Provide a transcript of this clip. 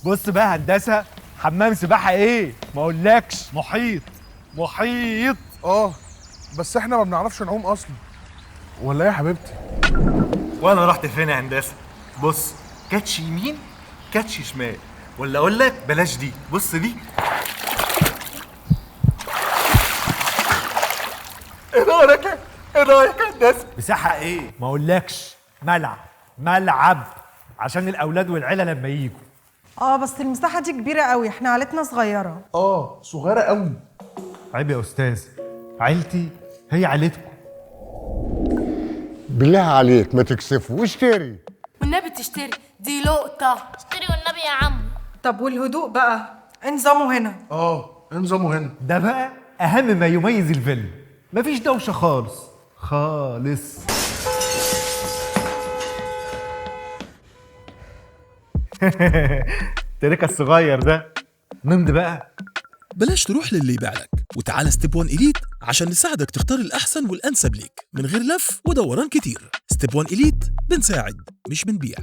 بص بقى هندسه، حمام سباحة ايه ما اقولكش، محيط محيط. اه بس احنا ما بنعرفش نعوم اصلا، ولا ايه يا حبيبتي؟ وانا رحت فين يا هندسه؟ بص، كاتش يمين كاتش شمال، ولا اقول لك بلاش دي، بص دي. ايه رايك؟ ايه رايك يا هندسه؟ مساحة ايه ما اقولكش، ملعب ملعب عشان الاولاد والعيلة لما يجوا. اه بس المساحة دي كبيرة قوي، احنا عيلتنا صغيرة. اه صغيرة قوي. عيب يا استاذ، عيلتي هي عيلتكم. بالله عليك ما تكسفه واشتري. والنبي تشتري، دي لقطة. اشتري والنبي يا عم. طب والهدوء بقى انظموا هنا. اه انظموا هنا. ده بقى اهم ما يميز الفيلا، مفيش دوشه خالص خالص. تركه الصغير ده نمضي بقى. بلاش تروح للي يبيع لك، وتعالى ستيب 1 إليت عشان نساعدك تختار الأحسن والأنسب ليك من غير لف ودوران كتير. ستيب 1 إليت، بنساعد مش بنبيع.